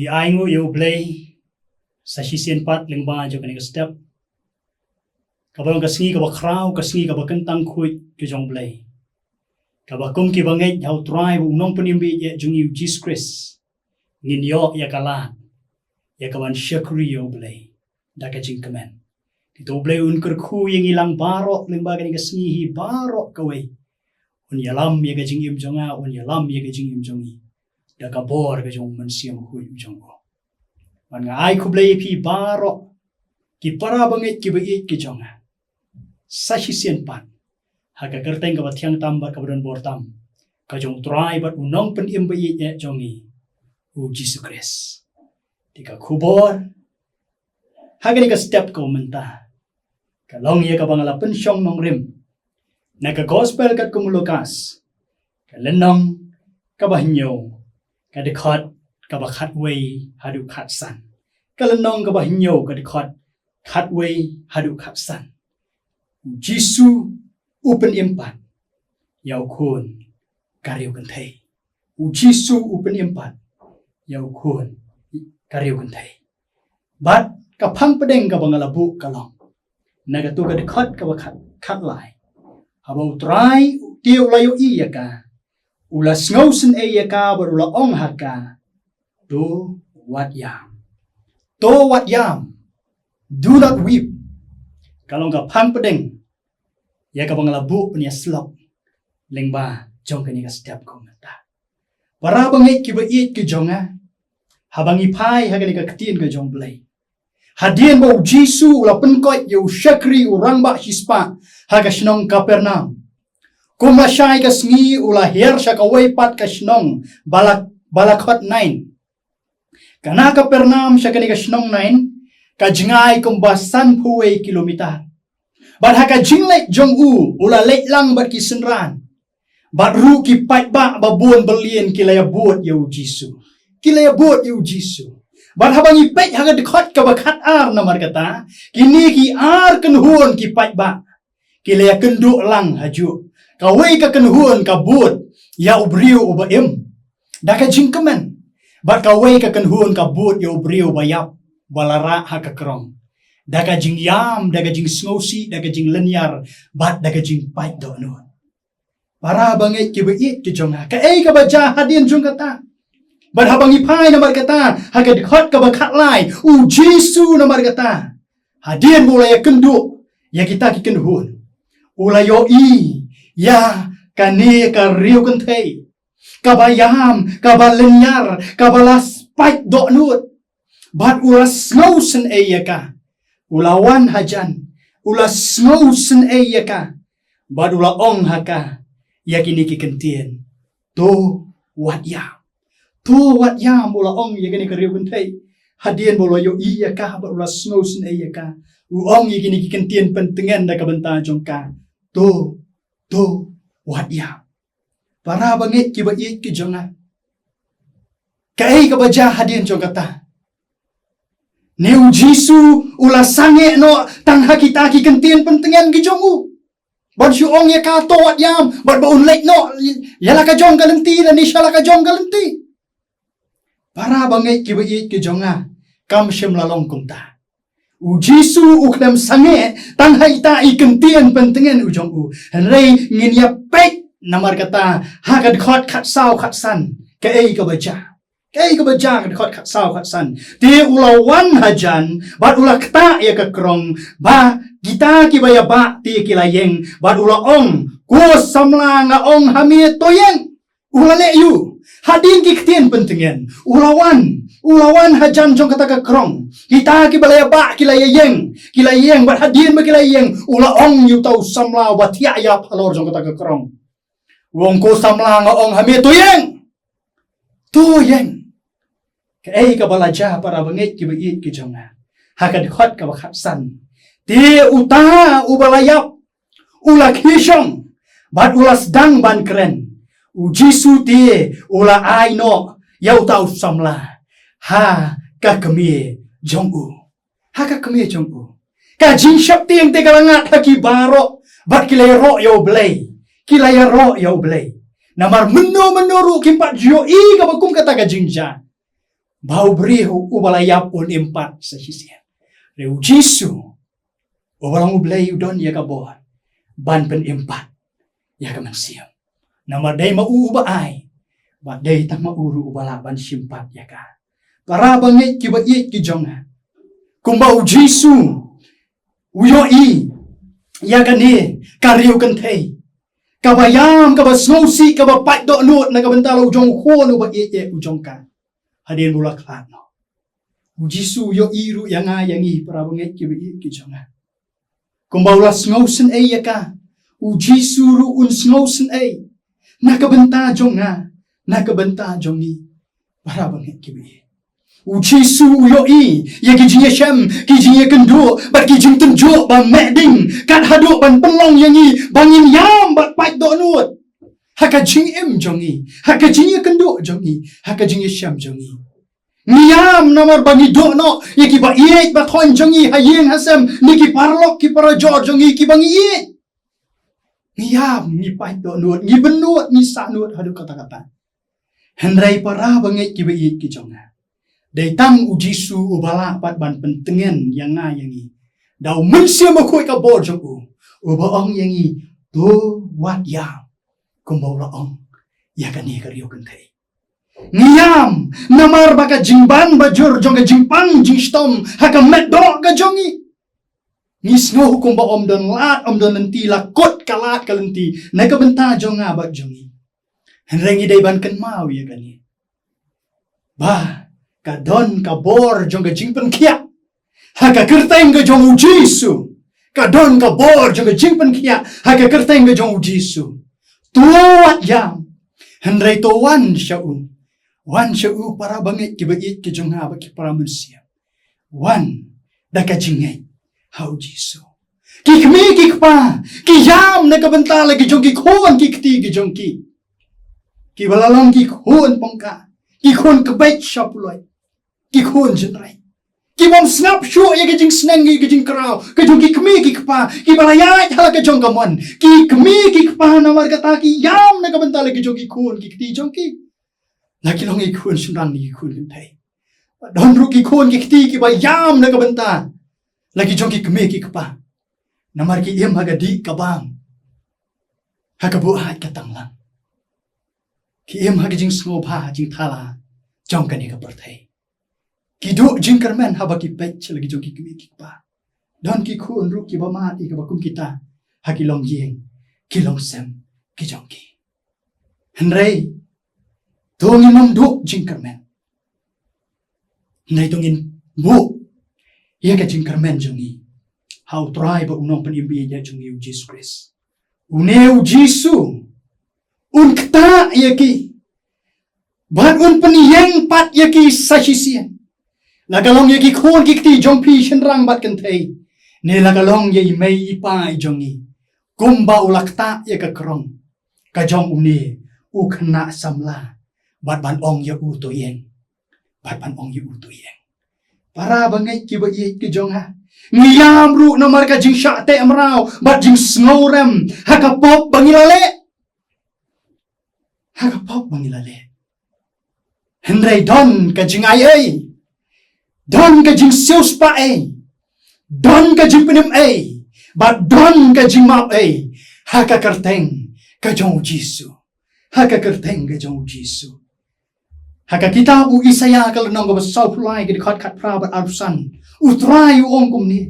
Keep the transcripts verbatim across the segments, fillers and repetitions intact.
Ngi ai nguh ïa U Blei sa shisien pat lyngba jong kane ka step, kaba long ka sngi kaba khraw, ka sngi kaba kyntang khuid ka jong U Blei, kaba kum kiba ngeit ha U Trai bad U Nongpynim ba ïeit jong ngi U Jisu Khrist, ngin ïoh ïa ka lad ïa ka ban shakri ïa U Blei da ka jingkmen. Te U Blei un kyrkhu ïa ngi lang baroh lyngba kane ka sngi hi baroh kawei. Un ïalam ïa ka jingim jong nga, un ïalam ïa ka jingim jong ngi da ka bor ka jong U Mynsiem Bakhuid U jong U. Bad nga ai khublei ïa phi baroh ki para bangeit kiba ïeit ki jong nga. Sa shisien pat, ha ka kyrteng kaba thiang tam bad kaba don bor tam ka jong U Trai bad U Nongpynim ba ïeit jong ngi U Jisu Khrist. Te ka khubor ha kane ka step kaba mynta ka long ïa kaba nga la pynshong nongrim na ka Gospel katkum u Lukas, ka lynnong kaba hynñiew, ka dkhot kaba khatwei haduh khatsan. Ka lynnong kaba hynñiew, ka dkhot khatwei haduh khatsan. U Jisu u pynim pat ïa u khun ka riewkynthei. U Jisu u pynim pat ïa u khun ka riewkynthei. Bad ka phang pdeng kaba nga la buh ka long na kato ka dkhot kaba khat, khatlai. Haba U Trai te u la ïohi ïa ka, u la sngewsynei ïa ka bad u la ong ha ka, "To wat ïam. To wat ïam. Do not weep." Ka long ka phang pdeng ïa kaba nga la buh pynïasoh lyngba jong kane ka step kaba mynta. Para bangeit kiba ïeit ki jong nga, haba ngi phai ha kane ka ktien ka jong U Blei, hadien ba U Jisu u la pynkoit ïa u shakri u rangbah shispah ha ka shnong Kapernaum, kum lashai ka sngi u la hiar sha kawei pat ka shnong ba la, ba la khot Nain. Ka na Kapernaum sha kane ka shnong Nain ka jngai kumba sanphew wei kilometer. Bad ha ka jingleit jong u, u la leit lang bad ki synran, bad ruh ki paidbah ba bun byllian ki la ïabud ïa U Jisu. Ki la ïabud ïa U Jisu. Bad haba ngi peit ha ka dkhot kaba khatar, namar kata, kine ki ar kynhun ki paidbah ki la ïakynduh lang hajuh. Kawei ka kynhun ka bud ïa u briew uba im da ka jingkmen, bad kawei ka kynhun ka bud ïa u briew ba ïap, ba la rah ha ka krong, da ka jingïam, da ka jingsngewsih, da ka jinglynñiar, bad da ka jingpait dohnud. Para bangeit kiba ïeit ki jong nga, kaei kaba jia hadien jong kata? Bad haba ngi phai, namar kata, ha ka dkhot kaba khatlai, U Jisu, namar kata, hadien ba u la ïakynduh ïa kita ki kynhun, u la ïohi ïa kane ka riewkynthei kaba ïam, kaba lynñiar, kaba la pait dohnud. Bad u la sngewsynei ïa ka. U la wan hajan, u la sngewsynei ïa ka, bad u la ong ha ka ïa kine ki kyntien, "To wat ïam. To wat ïam," u la ong ïa kane ka riewkynthei. Hadien ba u la ïohi ïa ka bad u la sngewsynei ïa ka, u ong ïa kine ki kyntien pyntngen na ka bynta jong ka, "To, to wat ïam." Para bangeit kiba ïeit ki jong nga, kaei kaba jia hadien jong kata? Ne U Jisu u la sangeh noh tang ha kita ki kyntien pyntngen ki jong u, ban shu ong ïa ka, "To wat ïam," bad ba un leit noh ïa la ka jong ka lynti, lane sha la ka jong ka lynti? Para bangeit kiba ïeit ki jong nga, kam shym la long kumta. U Jisu u khlem sangeh tang ha ita i kyntien pyntngen u jong u. Hynrei ngin ïa peit, namar kata, ha ka dkhot khatsaw khatsan, kaei kaba jia. Kaei kaba jia, ka dkhot khatsaw khatsan. Te u la wan hajan, bad u la ktah ïa ka krong, ba kita kiba ïabah te ki la ïeng, bad u la ong, "Ko samla, nga ong ha me, to ïeng." U la leh ïa u. Hadien ki ktien pyntngen, u la wan, u la wan hajan jong kata ka krong. Kita kiba la ïabah ki la ïeng, ki la ïeng, bad hadien ba ki la ïeng, u la ong ïa uta u samla uba thiah ïap halor jong kata ka krong, u ong, "Ko samla, nga ong ha me, to ïeng. To ïeng." Kaei kaba la jia, para bangeit kiba ïeit ki jong nga? Ha ka dkhot kaba khatsan, te uta uba la ïap u la khie shong, bad u la sdang ban kren. U Jisu te u la ai noh ïa uta u samla ha ka kmie jong u. Ha ka kmie jong u. Ka jingsheptieng te ka la ngat ha ki baroh, bad ki la ïaroh ïa U Blei. Ki la ïaroh ïa U Blei. Namar mynno mynno ruh kim pat ju ïohi kaba kum kata ka jingjia. ba u briew uba la ïap un im pat sa shisien. Hynrei u Jisu, uba long U Blei, u don ïa ka bor ban pynim pat ïa ka mynsiem. Namar dei ma u uba ai, bad dei tang ma u ruh uba lah ban shim pat ïa ka. Para bangeit kiba ïeit ki jong nga, kumba u Jisu u ïohi ïa kane ka riew kynthei kaba ïam, kaba sngewsih, kaba pait dohnud na ka bynta la u jong u khun uba ïeit eh u jong ka, hadien ba u la khlad noh. U Jisu u ïohi ruh ïa nga ïa ngi, para bangeit kiba ïeit ki jong nga. Kumba u la sngewsynei ïa ka, u Jisu ruh un sngewsynei na ka bynta jong nga, na ka bynta jong ngi, para bangeit kiba ïeit. U Jisu u ïohi ïa ki jingïashem, ki jingïakynduh bad ki jingtynjuh ba meh ding, kat haduh ban pynlong ïa ngi ba ngin ïam bad pait dohnud ha ka jingim jong ngi, ha ka jingïakynduh jong ngi, ha ka jingïashem jong ngi. Ngi ïam namar ba ngi duh noh ïa kiba ïeit ba thoiñ jong ngi ha ïing ha sem, ne ki paralok ki parajor jong ngi kiba ngi ïeit. Ngi ïam, ngi pait dohnud, ngi bynnud, ngi sahnud haduh katta katta. Hynrei para bangeit kiba ïeit ki jong nga, dei tang u Jisu uba lah pat ban pyntngen ïa nga ïa ngi da u Mynsiem Bakhuid, ka bor jong u, uba ong ïa ngi, to wat ïam, kumba u la ong ïa kane ka riew kynthei. Ngi ïam namar ba ka jingban bajur jong ka jingpang jingshitom ha ka met doh ka jong ngi. Ngi sngew kumba ym don lad ym don lynti, la kut ka lad ka lynti na ka bynta jong nga bad jong ngi. Hynrei ngi dei ban kynmaw ïa kane, ba ka don ka bor jong ka jingpynkhiah ha ka kyrteng ka jong u Jisu. Ka don ka bor jong ka jingpynkhiah ha ka kyrteng ka jong u Jisu. To wat ïam, hynrei to wan sha u. Wan sha u, para bangeit kiba ïeit ki jong nga bad ki para mynsiem. Wan da ka jingngeit ha u Jisu. Ki kmie ki kpa ki ïam na ka bynta la ki jong ki khun ki kti ki jong ki, kiba la long ki khun pangka, ki khun kbeit sha puloi, ki khun jynrei, ki bym sngap shuh ïa ka jingsneng, ïa ka jingkraw ka jong ki kmie ki kpa kiba la ïaid ha la ka jong ka mon. Ki kmie ki kpa namar kata ki ïam na ka bynta la ki jong ki khun ki kti jong ki, la ki long ïa ki khun shynrang ne ki khun kynthei. Don ruh ki khun ki kti kiba ïam na ka bynta la ki jong ki kmie ki kpa, namar ki im ha ka dih ka bam, ha ka buaid ka tanglang. Ki im ha ka jingsngewbha jingthala jong kane ka pyrthei. Ki duh jingkyrmen haba ki peit sha la ki jong ki kmie ki kpa. Don ki khun ruh kiba mad ïa kaba kum kita ha ki longïing ki longsem ki jong ki. Hynrei to ngin ym duh jingkyrmen, hynrei to ngin buh ïa ka jingkyrmen jong ngi ha u Trai bad u Nongpynim ba ïeit jong ngi, u Jisu Khrist. Une u Jisu un ktah ïa ki bad un pynïeng pat ïa ki sa shisien. La ka long ïa ki khun ki kti jong phi shynrang bad kynthei, ne la ka long ïa i mei i pa i jong ngi, kumba u la ktah ïa ka krong ka jong une u khynnah samla, bad ban ong ïa u to ïeng, bad ban ong ïa u to ïeng. Para bangeit kiba ïeit ki jong nga, ngi ïam ruh namar ka jingshah teh mraw bad jingsngewrem ha ka pop ba ngi la leh, ha ka pop ba ngi la leh. Hynrei don ka jingai ei, don ka jingsiewspah ei, don ka jingpynim ei, bad don ka jingmap ei ha ka kyrteng ka jong u Jisu. Ha ka kyrteng ka jong u Jisu. Ha ka kitab u Isaïah ka lynnong kaba sawphew lai, ka dkhot khatphra bad arphew san, u Trai u ong kumne: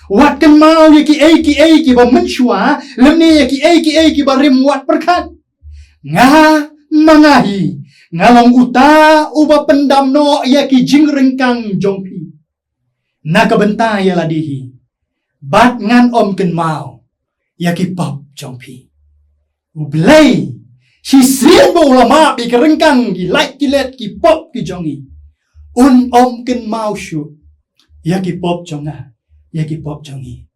Wat kynmaw ïa kiei kiei kiba mynshuwa, lymne ïa kiei kiei kiba rim wat pyrkhat. Nga, ma nga hi, nga long uta uba pyndam noh ïa ki jingryngkang jong phi na ka bynta ïa lade hi, bad ngan ym kynmaw ïa ki pop jong phi. U Blei, shisien ba u la map ïa ki ryngkang, ki lait ki let, ki pop ki jong ngi, un ym kynmaw shuh ïa ki pop jong nga, ïa ki pop jong ngi.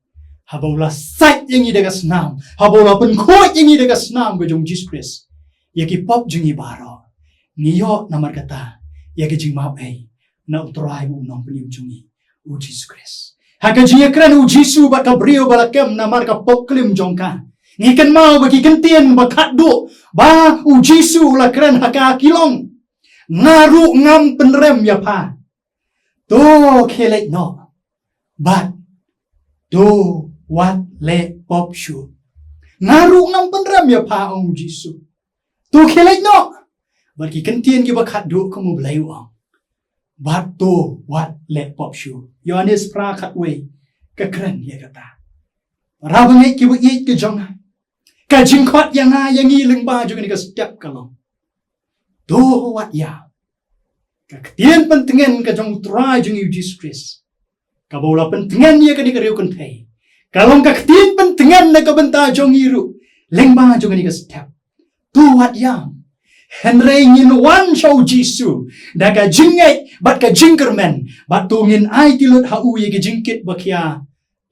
Haba u la sait ïa ngi da ka snam, haba u la pynkhuid ïa ngi da ka snam ka jong u Jisu Khrist, ïa ki pop jong ngi baroh ngi ïoh namar kata ïa ka jingmap ei na u Trai bad u Nongpynim jong ngi, u Jisu Khrist. Ha ka jingïakren u Jisu bad ka briew ba la kem namar ka pop klim jong ka, ngi kynmaw ba ki kyntien ba khatduh ba u Jisu u la kren ha ka ki long: Nga ruh ngam pynrem ïa pha. To khie leit noh. Bad to wat leh pop shuh. Nga ruh ngam pynrem ïa pha, ong Jisu. To khie leit noh. Bad ki kyntien kiba khatduh kum U Blei u ong. Bad to wat leh pop shuh. Ïoannis phra khatwei ka kren ïa kata. Para bangeit kiba ïeit ki jong nga. Ka jingkhot ïa nga ïa ngi lyngba jong kane ka step ka long. To wat ïam. Ka ktien pyntngen ka jong U Trai jong ngi U Jisu Khrist. Kaba u la pyntngen ïa kane ka riew kynthei. Ka long ka ktien pyntngen na ka bynta jong ngi ruh. Lyngba jong kane ka step. To wat ïam. Hynrei ngin wan sha U Jisu. Da ka jingngeit bad ka jingkyrmen. Bad to ngin aiti lut ha u ïa ka jingkit ba khia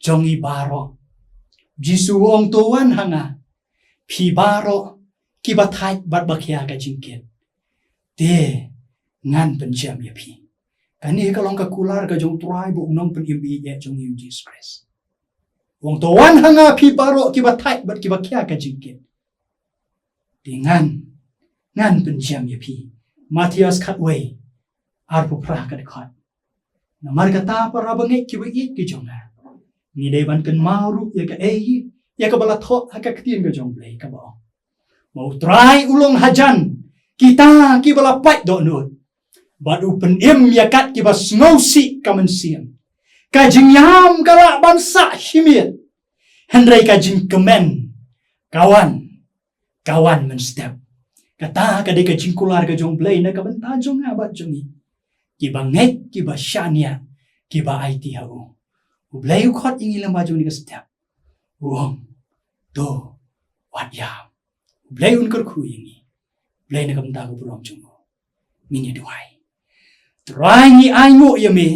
jong ngi baroh. Jisu u ong to wan ha nga. Phi baroh kiba thait bad ba khia ka jingkit. Te ngan pynjem ïa phi. Kane ka long ka kular ka jong U Trai bad U Nongpynim ba ïeit jong ngi U Jisu Khrist. U ong to wan ha nga phi baroh kiba thait bad kiba khia ka jingkit. Te ngan, ngan pynjem ïa phi. Mathaios khatwei, arphew phra ka dkhot. Namar kata para bangeit kiba ïeit ki jong nga. Ngi dei ban kynmaw ruh ïa kaei, ïa kaba la thoh ha ka ktien ka jong U Blei kaba ong. Ba U Trai u long hajan, kita kiba la pait dohnud. Bad u pynim ïa kat kiba sngewsih ka mynsiem. Ka jingïam ka lah ban sah shimet. Hynrei ka jingkmen. Ka wan. Ka wan mynstep. Kata ka dei ka jingkular ka jong U Blei na ka bynta jong nga bad jong ngi. Kiba ngeit, kiba shaniah, kiba aiti ha u. U Blei u khot ïa ngi lyngba jong kane ka step. U ong. To. Wat ïam. U Blei un kyrkhu ïa ngi. U Blei na ka bynta ka burom jong u. Ngin ïa duwai. Trai ngi ainguh ïa me.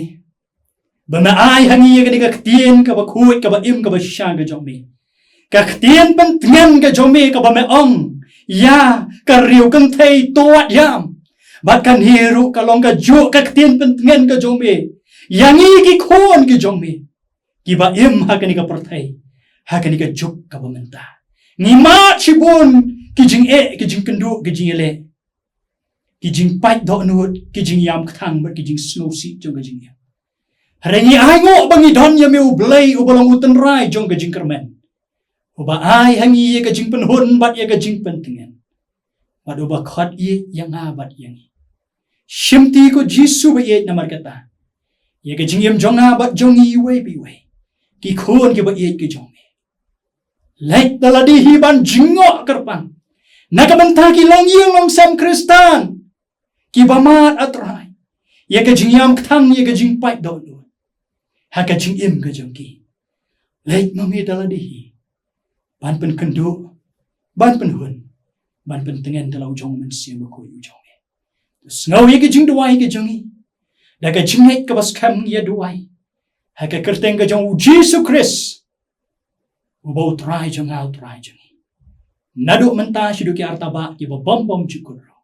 Ba me ai ha ngi ïa kane ka ktien kaba khuid kaba im kaba sha ka jong me. Ka ktien pyntngen ka jong me kaba me ong. Ïa ka riew kynthei to wat ïam. Bad kane ruh ka long ka juk ka ktien pyntngen ka jong me. Ïa ngi ki khun ki jong me. Kiba im ha kane ka pyrthei. Ha kane ka juk kaba mynta. Ngi mad shibun ki jingeh, ki jingkynduh, ki jingïaleh. Ki jingpait dohnud, ki jingïam kthang bad ki jingsngewsih jong ka jingim. Hynrei ngi ainguh ba ngi don ïa me U Blei uba long u tynrai jong ka jingkyrmen. Uba ai ha ngi ïa ka jingpynhun bad ïa ka jingpyntngen. Bad uba khot ïa, ïa nga bad ïa ngi. Shimti ko Jisu ba ïeit namar kata. Ïa ka jingim jong nga bad jong ngi iwei pa iwei. Ki khun kiba ïeit ki jong me. Leit da lade hi ban jngoh kyrpang. Na ka bynta ki longïing longsem Khristan. Kiba mad A Trai. Ïa ka jingïam kthang ïa ka jingpait dohnud. Ha ka jingim ka jong ki. Leit ma me da lade hi. Ban pynkynduh. Ban pynhun. Ban pyntngen da la u jong u Mynsiem Bakhuid u jong me. Sngew ïa ka jingduwai ka jong ngi. Da ka jingngeit kaba skhem ngi ïa duwai. Ha ka kyrteng ka jong u Jisu Khrist. Uba u Trai jong nga u Trai jong ngi. Naduh mynta shaduh ki artaba kiba bym bym jukut ruh.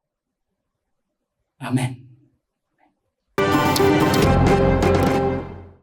Amen.